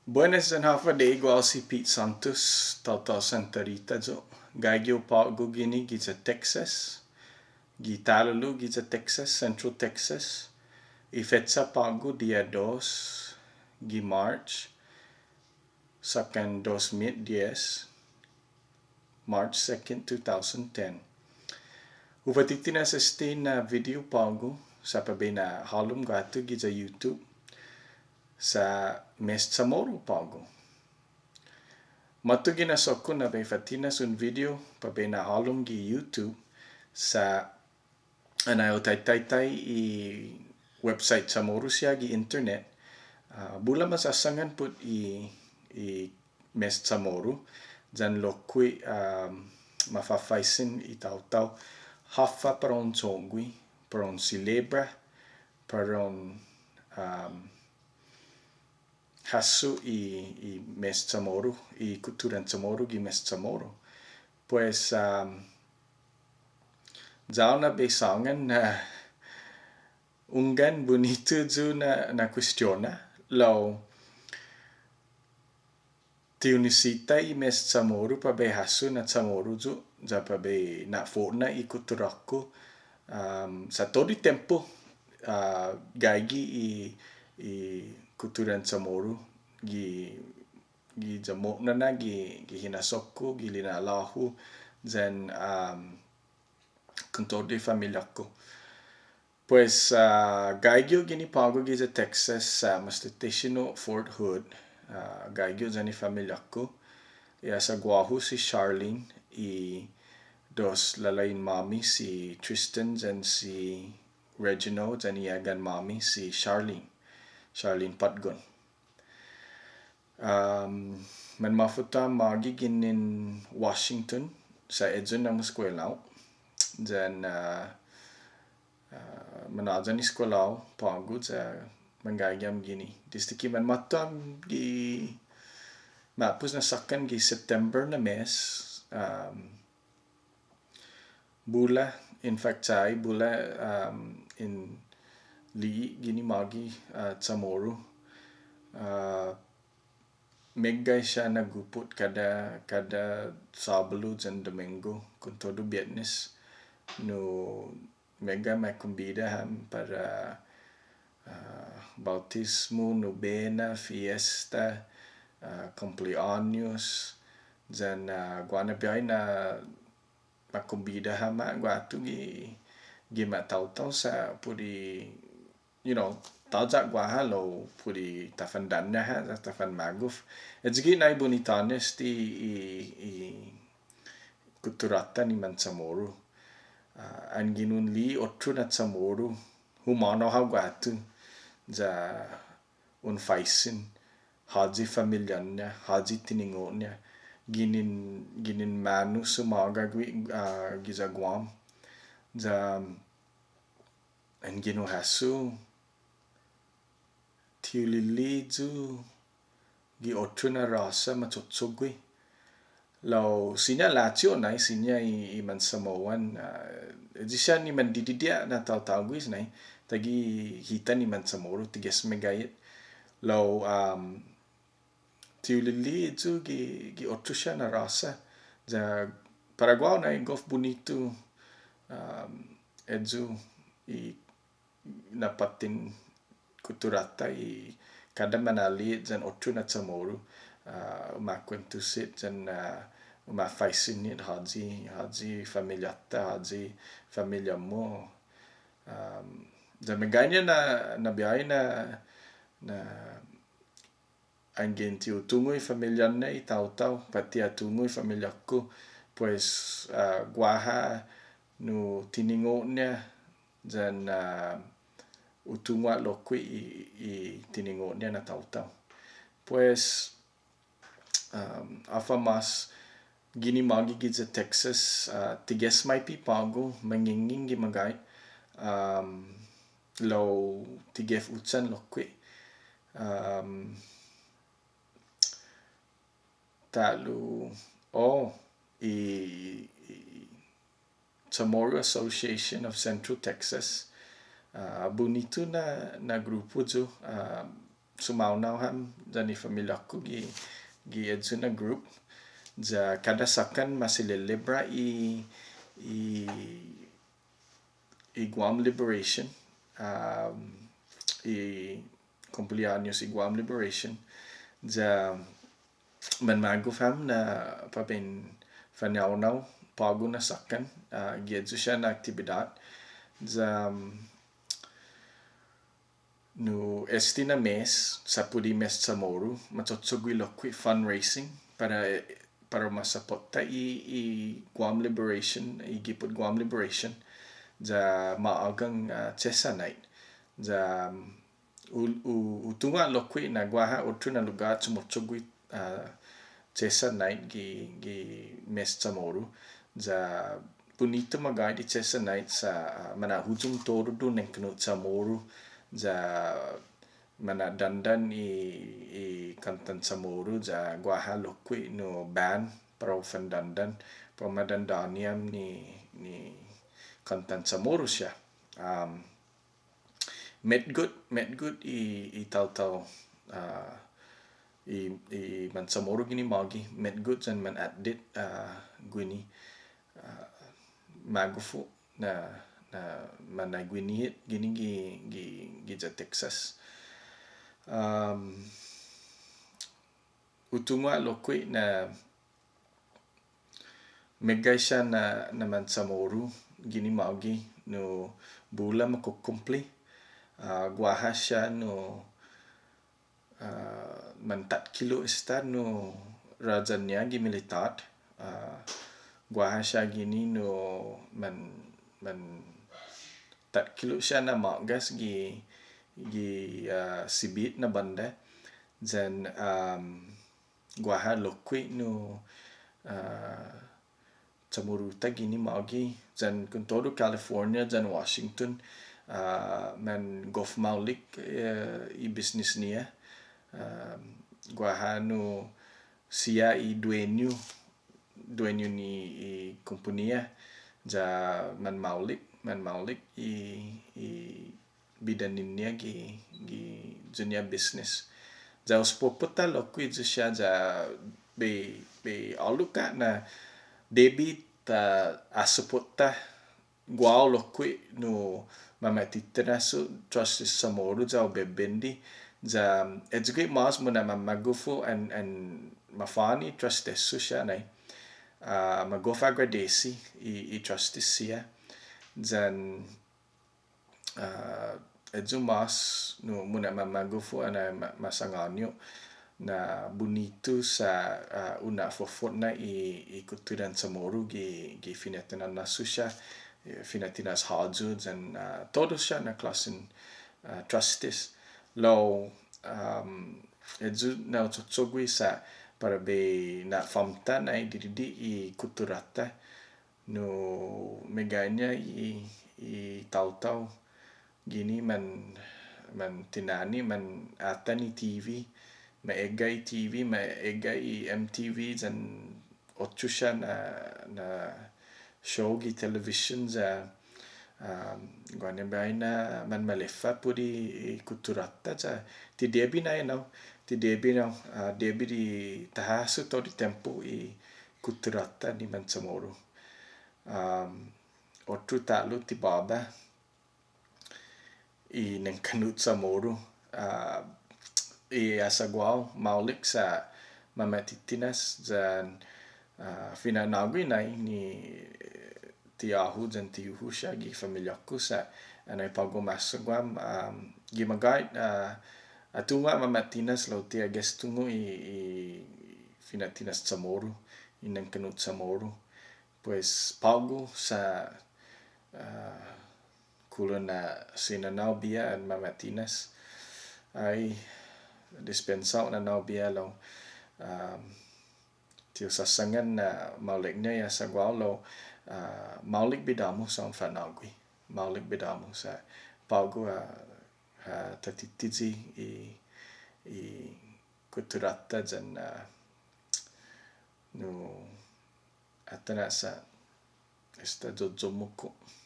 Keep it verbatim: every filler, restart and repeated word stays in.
Buenas yan håfa adai, guåhu si Pete Santos, taotao Santa Rita yu'. Gaige yu' på'go guini giya Texas, gi Talulu giya Texas, Central Texas. I fecha på'go diha dos gi March, sakkan dos mit dies, March second, two thousand ten. Hu fa'titinas este na video på'go, sa' para bai na'hålom guatu giya YouTube, sa' Mes Chamoru på'go. Måtto gi hinasso-ku na bai fa'tinas un video para bai na'hålom gi YouTube, sa' annai hu taitai i website Chamoru siha gi internet, ah, bula masåsangan put i, i Mes Chamoru, yan lokkue', ah, mafafaisen i taotao håfa para un cho'gue, para un selebra, para un, ah, hasso i, i Mes Chamoru, i kutturan Chamoru, gi Mes Chamoru. Pues, um, ya-hu na bai sångan na hunggan bunitu yu' na, na kuestion, lao ti hu nisisita i Mes Chamoru para bai hasso na Chamoru yu', ya para bai na'fo'na i kutturå-ku. Um, sa' todu i tiempo, ah, gaige i, i kutturan Chamoru, gi, giya mo'nana, gi, gi hinasso-ku, gi lina'la'-hu, yan, um, kon todu i familia-ku. Pues, ah, gaige yu' guini på'go giya Texas, ah, mås tatå-mu Fort Hood, ah, gaige yu' yan i familia-ku. I asagua-hu si Charlene, i dos lalahin-måmi si Tristan yan si Reginald, yan i egan-måmi si Charlene, Charlene Patgon. Um, manmåfåtta magi ginen Washington, sa' ayu na umeskuela yu'. Yan, uh, uh, manhåyan i eskuela-hu på'go ya manggaige ham guini. Desde ki manmåtto ham gi ma'pos na såkkan gi September na mes, um, bula, in fact, sa' i bula, um, in li'e' guini magi, uh, Chamoru. Uh, meggai siha na gupot kada, kada Såbalu yan Dumengo, kon todu Bietnes. Nu meggai ma kombida ham para, ah, bautismu, nubena, fiesta, ah, kumpleåños, yan, ah, guaha na biahi na ma kombida ham guatu gi, gi gima' taotao sa' put i, you know, tåya' guaha lao put i ta fandanña' ha', ta fanmagof. Ayu gi nai bunitånes ti i, i kutturå-ta ni man Chamoru. Ah, anggen un li'e' otro na Chamoru, humånao hao guatu, ya un faisen, håyi familiå-ña, håyi tiningo'-ña, ginen, ginen manu sumåga gui', ah, giya Guam. Ya, anggen un hasso, ti hu lili'e' yu' gi otro na råsa machocho'gue. Lao siña lachi yu' nai, siña i, i man Samoan, ah, ayu siha ni mandididide' na taotao gui' nai, taiguihi hita ni man Chamoru, ti ges meggai hit. Lao, um, ti hu lili'e' yu' gi, gi otro siha na råsa. Ya para guåhu nai gof bunitu, um, ayu i na påtten kutturå-ta i kada manali'e' yan otro na Chamoru, ah, ma kuentos hit yan, ah, ma faisen hit håyi, håyi familiå-ta, håyi familiå-mu. Um, ya meggaiña na, na biahi na, na anggen ti hu tungo' i familiå-ña i taotao, pat ti ha tungo' i familiå-ku, pues, ah, guaha nu tiningo'-ña, yan, ah, hu tungo' lokkue' i, i tiningo'-ña na taotao. Pues, um, håfa mås guini magi giya Texas, ah, ti ges maipe på'go, manginging gi magåhet, um, lao ti gef uchan lokkue'. Um, ta'lo, oh, i, i Chamorro Association of Central Texas. Ah, bunitu na, na grupu yu', ah, sumaonao ham yan i familiå-ku gi, gi este na group. Ya kada såkkan ma selebra i, i, i Guam Liberation, um, i kumpleaños i Guam Liberation. Ya manmagof ham na para bai in fa'naonao på'go na såkkan, ah, gi este siha na aktibidåt. Ya, um, nu este na mes, sa' put i Mes Chamoru, ma cho'cho'gue lokkue' fundraising para, para u ma sapotta i, i Guam Liberation, i Gipot Guam Liberation, ya ma ågang, ah, Chesa Night. Ya, um, u, u, hu tungo' lokkue' na guaha otro na lugåt chumo'cho'gue, ah, Chesa Night gi, gi Mes Chamoru. Ya bunitu magåhet i Chesa Night sa', ah, mana'huyong todu i nengkanno' Chamoru. Ya mana'dandan i, i kåntan Chamoru, ya guaha lokkue' nu band para u fandåndan, para u ma dandåni ham ni, ni kåntan Chamoru siha. Um, metgot, metgot i, i taotao, ah, i, i man Chamoru guini magi, metgot yan man atdet, ah, guini, ah, magof yu' na, na man nai guini hit guini gi, gi, giya Texas. Um, hu tungo' lokkue' na meggai siha na, na man Chamoru guini magi nu bula makokomple, ah, guaha siha nu ah, man takkilo' esta nu rayan-ña gi militåt, ah, guaha siha guini nu man, man takkilo' siha na ma'gas gi, gi, ah, Sibit na bånda, yan, um, guaha lokkue' nu, ah, Chamoru-ta guini magi, yan kontodu California, yan Washington, ah, man gof maolek, eh, i bisnis-ña, ah, guaha nu siha i dueñu, dueñu ni i kompañia, ya man maolek, man maolek i, i bidan-ñiha gi, gi iyon-ñiha bisnis. Ya hu sopotta lokkue' este siha ya bai, bai ålok ha' na debi ta asopotta guåhu lokkue' nu mamatitinas yu' Trustees Chamoru ya hu bebende. Ya este gue' mas muna'mamagof yu' an, an mafåhan i trustees-hu siha nai. Ah, magof agradesi i, i trustees siha. Yan ah, este mas nu muna'mamagof yu' annai ma, ma sangåni yu' na bunitu sa', ah, hu na'fofotna i, i kutturan Chamoru gi, gi fina'tinås-hu siha, eh, fina'tinas håyu yan, ah, todu siha na klåsen, ah, trustees. Lao, um, este na hu cho'cho'gue sa' para bai na'famta' nai didide' i kuttura-ta, nu meggaiña i, i taotao guini man, man tinane', man atan i T V, ma egga' i T V, ma egga' i M T V, yan otro siha na, na show gi television ya, um, guaha na biahi na manmaleffa put i kuttura-ta ya ti debi na enao, ti debi na, ah, debi di ta hahasso todu i tiempo i kuttura-ta ni Manchamoru. Um, otro ta'lo ti båba i nengkanno' Chamoru. Ah, i asaguå-hu, maolek sa' mamatitinas yan, ah, fina'nå'gue nai ni tiyå-hu yan tiyu-hu siha gi familiå-ku sa' annai på'go ma asaguå-mu, um, gi magåhet, ah, ha tungo' mama'tinas lao ti ha gos tungo' i, i fina'tinas Chamoru, i nengkanno' Chamoru. Pues på'go sa', ah, kulan na si nanå-hu biha an mama'tinas. Ai dispensa yu' nanå-hu biha lao, um, ti hu sasangan na maolekña i asaguå-hu lao, ah, maolek bidå-mu sa' un fa'nå'gue. Maolek bidå-mu sa' på'go, ah, ah, tatitiyi i, i kuttura-ta yan, ah, nu atan ha' sa' esta yo'yomoko'.